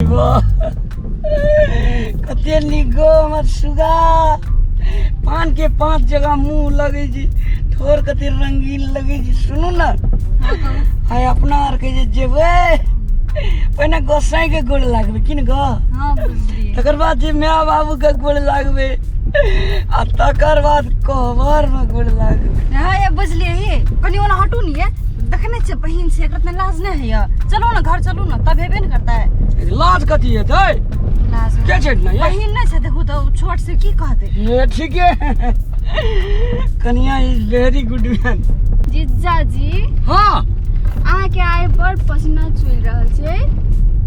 वाह, कते नीक गो हमर सुगा। पान के 5 जगह मुंह लगै छै, ठोर कते रंगीन लगै छै। सुनू ने, आइ अपना आर के जे जेबै, पहिने गोसाई के गोड़ लागबै कि ने गो? हाँ, बुझलियै। तकर बाद जे माय बाबू के गोड़ लागबै, आ तकर बाद कोहबर में गोड़ लागबै। हाँ, ये बुझलियै। ये कनि ओना हटू ने, ये देखने छियै बहिन छै, एकरा इतना लाज नहि होइए। चलू ने घर, चलू ने, तब हेबे ने करतै। लाज कथी हेतै? लाज के छै ने ये? बहिन नहि छै, देखू तऽ ओ छोट से की कहतै। ये ठीक है, कनिया is very good man. जीजाजी। हाँ। अहाँके आइ बड़ पसीना चुलि रहल छै।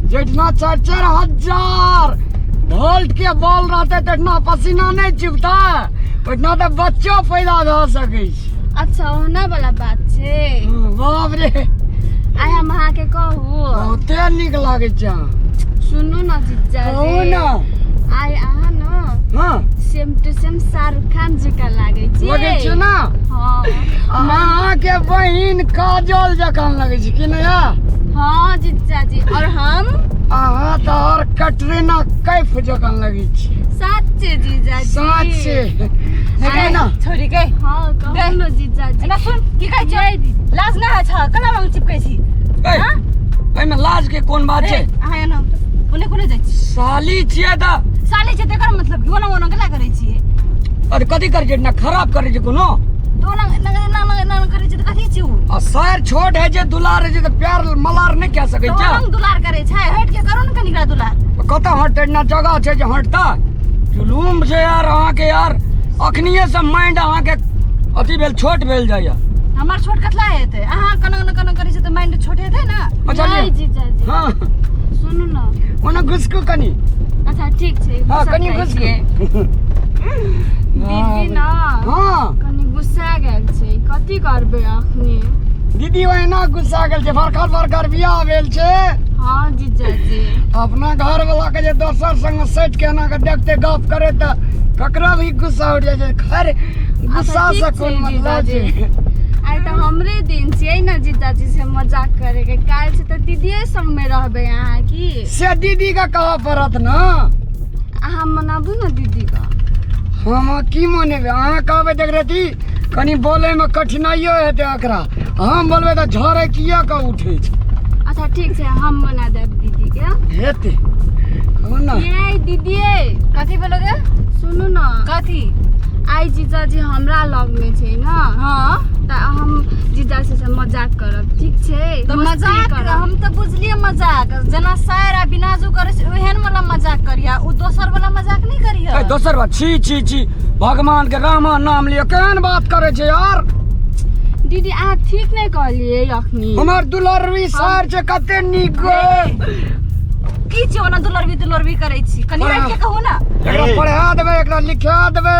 जेठना 4-4 हजार वोल्ट के बॉल रहते तेतना पसीना नहीं चुभता, ओतना तऽ बच्चो पैदा भऽ सकै छै। अच्छा, ओहना वाला बात छै। बाप रे। आइ हम अहाँके कहू? बहुते नीक लागै छै अहाँ। सुनू न जीजाजी। कहू न। आइ अहाँ न सेम टू सेम शाहरुख खान जकाँ लागै छी। लगै छै ने? हाँ। अहाँके बहिन काजल जकाँ लगै छै कि नहि? हाँ जीजाजी, और हम? अहाँ तऽ और कटरीना कैफ जकाँ लगै छी। साच्चे जीजाजी? साच्चे है ना। छोरी के। हाँ, कहू न जीजाजी। एना सुन, की कहै छै? लाज नहि होइ छ? केना रंग चिपकै छी? ए, एहिमे लाज के कोन बात छै? अहाँ एना कोने कोने जाइ छी? साली छियै तऽ। साली छै तेकर मतलब कि ओना ओना केला करै छियै? अरे कथी करै छै ना, खराब करै छै कोनो? तऽ ओना एना एना एना एना करै छै तऽ कथी छै उ? आ सर छोट है जे दुलार है जे, तऽ प्यार मलार नहि कए सकै तऽ छै। ओना दुलार करै छै, हटि के करू ने कनिकरा दुलार। कतऽ हटतै ना, जगह छै जे हटता? जुलूम छै यार अहाँके यार, अखनिये से माइंड अहाँके अथी भेल, छोट भेल जाइया। हमर छोट कतला हेतै? अहाँ कना कना कना करै छै तऽ माइंड छोट हेतै ने? अच्छा। नहि। लिअ। जीजाजी। हाँ। सुनू न। ओना घुसकू कनि। अच्छा, ठीक छै। हाँ। गुस्सा कनि खाइ घुसकू। छियै। दीदी न हाँ। कनि गुस्सा गेल छै, कथी करबै अखनी? दीदी ओहिना गुस्सा गेल छै, बड़का बड़का बियाह भेल छै। हाँ जीजाजी। अपना घर वाला के जे दोसर संग सटि के एना के देखते गप करे तऽ ककरो भी गुस्सा उठि जाइ छै। खैर, गुस्सा अच्छा, से ठीक कोन छै मतलब जीजाजी। छै? आइ तऽ हमरे दिन छियै ने जीजाजी से मजाक करे के, काल्हि से तऽ दीदीए संग में रहबै अहाँ की? से दीदी के कहऽ पड़त ने। अहाँ मनाबू ने दीदी के। हम की मनेबै? अहाँ कहबै देख रही, कनि बोलैमे कठिनाइयो हेतै एकरा। हम बोलबै तऽ झड़ै किया के उठै छै। अच्छा, ठीक छै, हम मना देब दीदी के। हेतै, कहू ने। ये दीदी। कथी भेलो गे? सुनू न। कथी? आइ जीजाजी हमरा लग में छै ने। हाँ। तऽ हम जीजाजी से मजाक करब, ठीक छै? तऽ मस्ती मजाक करब। हम तऽ बुझलियै, मजाक जेना सायर आ बिनाजू करै छै ओहन वाला मजाक करिया, ओ दोसर वाला मजाक नहि करिया। ए, दोसर बात, छी छी छी, भगवान के रामा नाम लिअ, केहन बात करै छै यार। दीदी, अहाँ ठीक नहि कहलियै अखनी। हमर दुलरवी सर छै, कते नीक गो। की छै ओना दुलरबी दुलरबी करै छी? कनि हटि के कहू ने। एकरा पढ़ा देबै, एकरा लिखा देबै,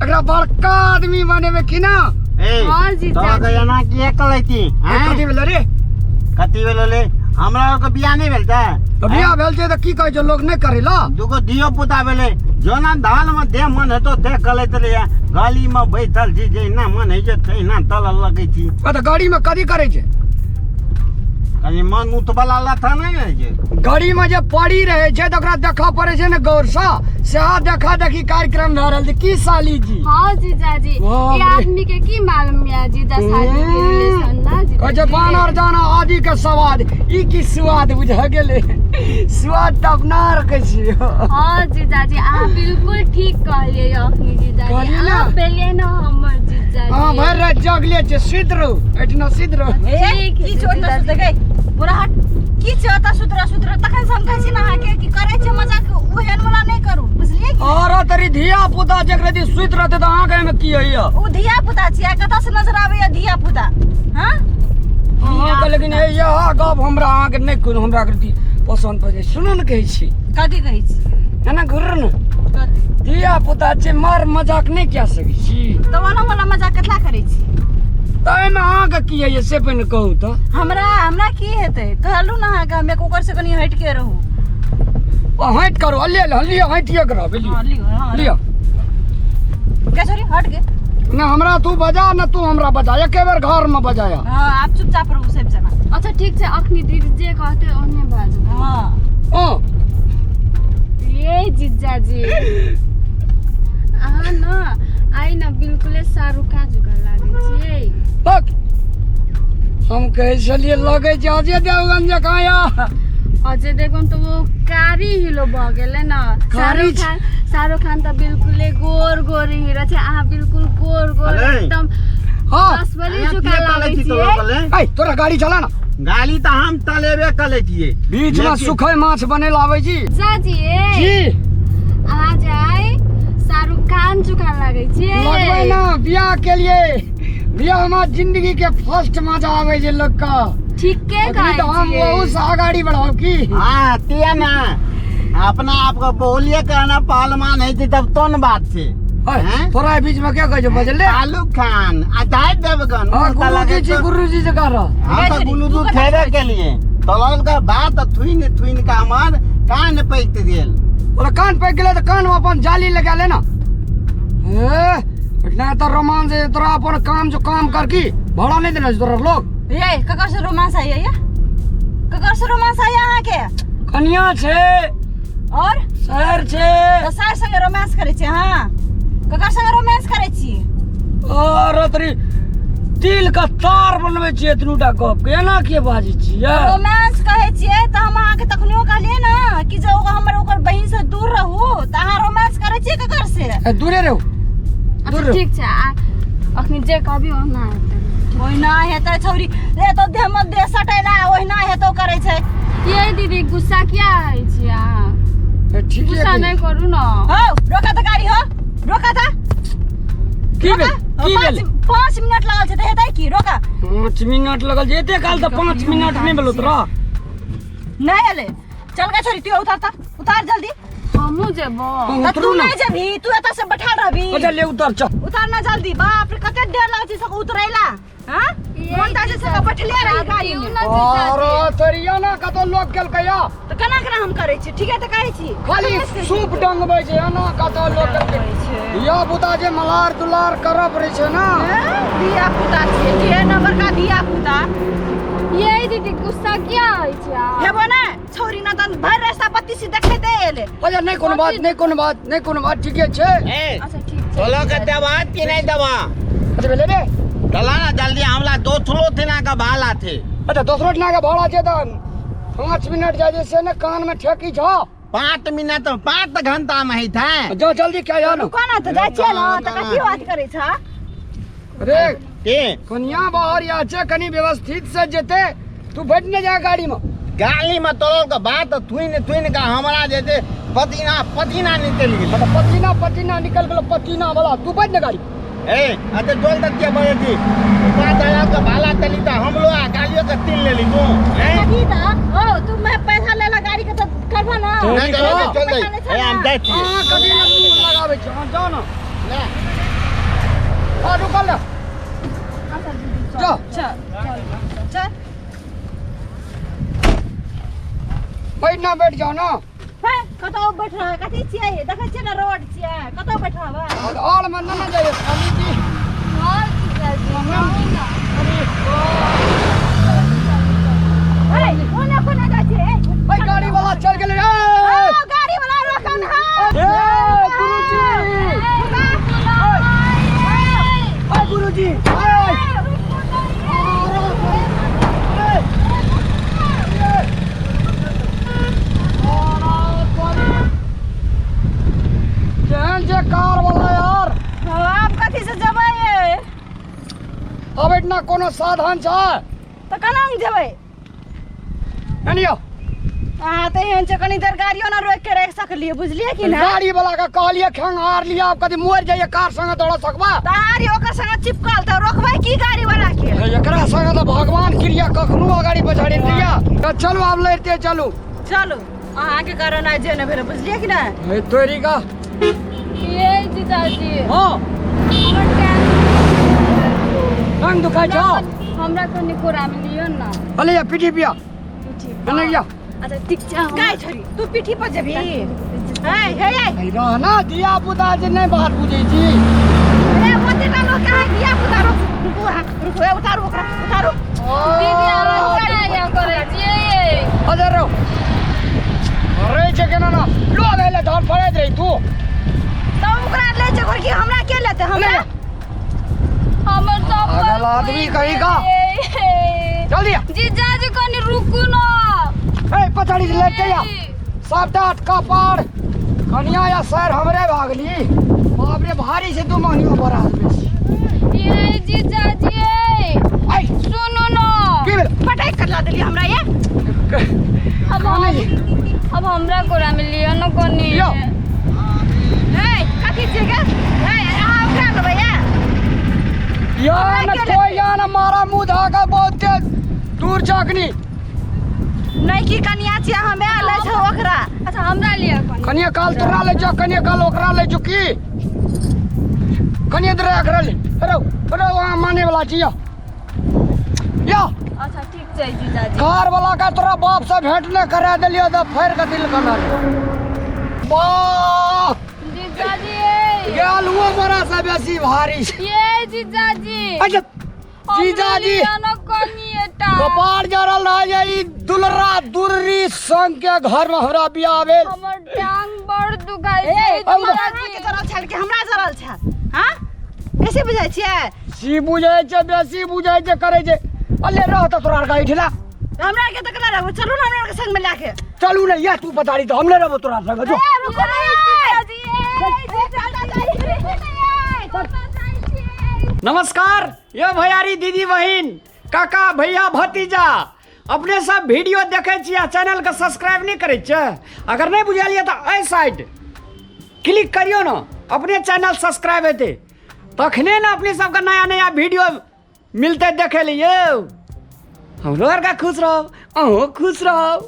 एकरा बड़का आदमी बनेबै कि ना? ए। हाँ जी, तोरा के चाची। एना किए कलैती? कथी भेलै रे? कथी भेलो ले? हमरा आरके बियाह नहि भेल छै? तऽ बियाह भेल छै तऽ की कहै छै लोक नहि करै ला? दूगो धियो पुता भेलै, जोना धान में देह मन हेतो ते कलैत रहिए। गली में बैठल छी, जहिना मन होइ छै तहिना तलऽ लगै छी। आ तऽ गाड़ी में कथी करै छै? कनि मन उतबला लथा नहि ने होइ छै। गाड़ी में जे पड़ी रहै छै तऽ ओकरा देखऽ पड़ै छै ने गौरसँ, सेहा देखा देखी कार्यक्रम भए रहल छै की साली जी? हाँ जीजाजी। बाप ई रे। आदमी के की मालूम या जीजा साली के रिलेशन ना? कहै छै जीजाजी। बानर जाना आदि के स्वाद, ई की स्वाद बुझा गेलै? स्वाद तऽ अपना रखै छियै। हाँ जीजाजी, अहाँ बिल्कुल ठीक कहलियै अखनी जीजाजी। कहलियै ने? अहाँ भेलियै ने हमर जीजाजी। हाँ, भरि राति जगले छै, सुति रहू एहिठिना, सुति रहू। ए, ठीक की छै छै ओतऽ जीजाजी। सुतै गै? पूरा हट, की छै ओतऽ सुतरा सुतरा? तखन से हम कहै छी ने अहाँके कि करै छै मजाक ओहन वाला नहि करू, बुझलियै कि? और तरी धिया पुता जकरा यदि सुति रहतै तऽ अहाँके एहिमे की होइया? ओ धिया पुता छियै, कतऽ से नजर आबैया धिया पुता? हाँ। अहाँके लेकिन इएह गप हमरा अहाँके नहि कोनो हमरा प्रति पसन्द पड़ै छै। सुनू ने, कहै छी। कथी कहै छी? एना घुर ने। कथी? धिया पुता छै, मार मजाक नहि कए सकै छी। तऽ ओना वाला मजाक कतला करै छी? तऽ एहिमे अहाँके की होइया से पहिने कहू तऽ। हमरा हमरा की हेतै? कहलहुँ ने अहाँके, हम ओकर से कनि हटि के रहू। ओ हटि करू, लिअ लिअ, हटिए के रहब। हाँ, लिअ। लियौ, हाँ। लिअ। के छोरी, हट गे। ने हमरा तू बजा ने तू हमरा बजा, एके बेर घर में बजाया। हाँ, आप चुपचाप रहू सब जना। अच्छा, ठीक छै, अखनी दीदी जे कहतै ओहने बाजबै। हाँ। ओ जीजाजी अहाँ न आइ न बिल्कुले शाहरुख खान जकाँ लागै छियै। हक। हम कहै छलियै लगै छै अजय देवगन जकाँ या। अजय देवगन तऽ ओ कारी हीरो भऽ गेलै न। कारी शाहरुख खान, शाहरुख खान तऽ बिल्कुले गोर गोर हीरो छै, अहाँ बिल्कुल गोर गोर अरे। एकदम हाँ रसबली अहाँ जकाँ किए लागै तलै छी छियै। तोरा कले? ऐ तोरा गाड़ी चला ना। गाली तऽ हम तलेबे कले छियै। बीच में लेकिन- सुखै माछ बने आबै छी। जीजाजी जी। अहाँ जे आइ शाहरुख खान जकाँ लागै छियै। लगबै ना बियाह के लिए, बियाह में जिंदगी के फर्स्ट मजा आबै छै लोग का। ठीके अखनी कहै तऽ हम छियै। ओहू से अगाड़ी बढ़ाउ की। हाँ ते ना अपना आपके बोलिए कहना पहलवान है तब तो न बात छै। ऐ, हैं? तोरा एहि बीच में क्या कहै छै बजले? शाहरुख खान अजय देवगन। हाँ मुँह तऽ गुरुजी लगै जी छौ- गुरुजी से कह रहा। हम तऽ गुलुदू थेबे के लिए तोलल के बात थुइन थुइन के हमर कान पैक गेल। ओकरा कान पैक गेलै तऽ कान में अपन जाली लगा ले ना। ए इतना तऽ रोमांस है तोरा, अपन काम जो काम कर की भाड़ा नहीं देना छै तोरा लोग। ये ककर से रोमांस आइया? ये ककर से रोमांस आइया अहाँके? कनिया छै और शहर छै। तऽ सार संगे रोमांस करै छी अहाँ? ककर संगे रोमांस करै छी? और तोरी तिल का तार बनबै छियै एतनूटा गप के एना के बाजै छियै? रोमांस कहै छियै तऽ हम अहाँके तखनियो कहलियै ने कि जे ओकर हमर ओकर बहिन से दूर रहू, तऽ अहाँ रोमांस करै छियै ककर से? ए, दूरे रहू दूर अच्छा रहू। ठीक छै, आ अखनी जे कहबी ओना हेतै। ओहिना हेतै छौरी रे तो देह मे देह सटेला ओहिना हेतौ करै छै। ये दीदी गुस्सा किया होइ छियै अहाँ? ए, ठीके गुस्सा कहै। नहि करू न। हौ रोका तऽ गाड़ी, हौ रोका तऽ। की भेल की पाँच भेल? 5 मिनट लागल छै तऽ हेतै की? रोका। 5 मिनट लगल छै? एते काल तऽ 5 मिनट नहि भेलौ तोरा। नहि एलै। चल गे छोरी, तू उतार तऽ उतार जल्दी। हमहूँ जेबो। तऽ उतरू तू ना। नहि जेबही, तू एतऽ से बैठल रहबी। अच्छा ले उतर चल। उतार ना जल्दी। बाप रे कते देर लगै छै सब उतरैला। हाँ मन तऽ जे सब बैठले रही गाड़ी में। अरे तोरिया ना कतौ लोग केलकै या। तऽ केना केना हम करै छी? ठीके तऽ कहै छी। खाली सूप डंगबै छै एना कतौ लोग केलकै। धिया पुता जे मलार दुलार करऽ पड़ै छै ना। धिया पुता छियै, के नंबर का धिया पुता। ये दीदी गुस्सा किया होइ छै अहाँ? हेबो ने छौरी ना तऽ भरि रास्ता बत्ती से देखेते एले। अच्छा नहीं कोनो बात नहीं, कोनो बात नहीं, कोनो बात ठीके छै। ए अच्छा ठीक छै। तोलो के दवा कि नहीं दवा? अच्छा भेलै रे। चला ना जल्दी, हमला दोसरो थिना के भाला थे। अच्छा दोसरो ठिना के भाड़ा छै तऽ 5 मिनट जाइ छै से ने कान में ठेकी छौ। 5 मिनट 5 घंटा में ही था। जाओ जल्दी क्या जानो। रुको ना तऽ जाइ छियै ना तऽ कथी बात करै छ? अरे के कनिया बाहर या छै कनी व्यवस्थित से जेते, तू बैठ ने जा गाड़ी में। गाली में तोलो के बात थुइन थुइन के हमरा जे छै पसीना पसीना निकलि गेल। मतलब पसीना पसीना निकल गेलो पसीना वाला, तू बैठ ने गाड़ी। ए अच्छा जोल तक के बजे छी 5000 के भाला तली तऽ हमलो आ गालियो के तिल लेली तू हैं? कथी तऽ हो तू मैं पैसा लेला गाड़ी के तऽ करबो ना। नहीं चल दे चल दे, ए हम जाइ छियै। हाँ कभी ना मुँह लगाबै छै। हाँ जाओ ना। ले। हाँ रुकल ले। जाओ। चल चल। बैठ ना, बैठ जाओ ना। हे कतौ बैठ रह, कथी छियै? देखै छियै ने रोड छियै, कतौ बैठ रहबै? और में ना ना जाइए खाली जी। और जीजाजी आउ ना। हे कोना कोना जाइ छियै? भाई गाड़ी वाला चल गेलै। ए ओ गाड़ी वाला रोकन है। ए गुरुजी, ए गुरुजी, ए केहन छै कार वाला यार। आब कथी से जेबै? अब एहिठिना कोनो साधन छै? तऽ केना जेबै? एनियो। अहाँ तऽ एहन छै कनी देर गाड़ियो ना रोकि के राखि सकलियै, बुझलियै कि ना? गाड़ी वाला के कहलियै खेंगार लिया, आब कथी मरि जाइए कार संगे दौड़ सकबा? तऽ अहाँ ओकर संगे चिपकल तऽ रोकबै की गाड़ी वाला के? एकरा संगे तऽ भगवान क्रिया कखनो अगाड़ी पछाड़ी लिया। तऽ चलू आब लड़िते चलू। चलू, अहाँके कारण आइ जे नहि भेलै, बुझलियै कि नहि? हे तोरी का। ये जीजाजी। हाँ। हमर टांग टांग दुखाइ छौ? हमरा कनि कोरामे लियौ न। अले या पीठी पिया। पीठी। एने या। अच्छा ठीक छै हम- गाय छोरी तू पीठी पर जेबही? हे हे हे। रह ना, धिया पुता जे नहि बात बुझै छी। ए ओते टा लोक कहाँ धिया पुता? रुक रुकू अहाँ रुकू, ए उतारू ओकरा उतारू। दीदी अहाँ किया करै छियै? अजर रहो। रहै छै केना ना लो भेलै धर पड़ैत रही तू। तऽ ओकरा लै छै घोरकी, हमरा के लेतै हमरा? हमर सब पागल आदमी कहीं का। जल्दी आ। जीजाजी कनी रुकू ना। ए पछाड़ी से लेके आ सबटा अटका पार कनिया या सर हमरे भागली। बाप रे भारी से तू मानियो बड़ा आदमी। ये जीजाजी ऐ सुनू ना। की भेल? पटक कर ला देली हमरा ये। अब अब हमरा कोरा में लियो न कनी। लियो। ए कथी छै गे? ए अहाँ ओकरा लेबै ये? या न कोई या न मारा मुंह धागा बहुत तेज दूर चाकनी। नहीं की कनिया छियै हमे लै छै ओकरा। अच्छा हमरा लिअ कनी। कनिया काल तोरा ले जो, कनिया काल ओकरा ले जो की कनिया तोरा एकरा ले। अरे अरे वहाँ माने वाला छी या। या। अच्छा ठीक छै जीजाजी। कार वाला का तोरा बाप से भेंट न करा देलियो त फेर के दिल कना। बाप जीजाजी गेल हुआ बड़ा से बेसी भारी। ये जीजाजी। अच्छा जीजाजी कपार जरल रह जाई दुलरा दुर्री संग के घर में हमरा बियाह भेल। हमर टांग बड़ दुखाइ छै। अहाँके जरल छल कि हमरा जरल छल? हां बेसी बुझै छियै? सी बुझै छै, बेसी बुझै छै, करै छै। अले रह त तोरा आर के ठेला। हमरा के त केना रहबो? चलू ना हमरा के संग में लाके। चलू ने या तू पतारी त हम ले रहबो तोरा संग जो। ए रुको ना नमस्कार ये भैयारी दीदी बहिन काका भैया भतीजा, अपने सब वीडियो देखे छी आ चैनल के सब्सक्राइब नहीं करे छे? अगर नहीं बुझलिए तो एहि साइड क्लिक करियो ना, अपने चैनल सब्सक्राइब हेतै तखने ना अपने सबके नया नया वीडियो मिलते देखे लिए। हमरो आरके खुश रहो, अहूँ खुश रहो।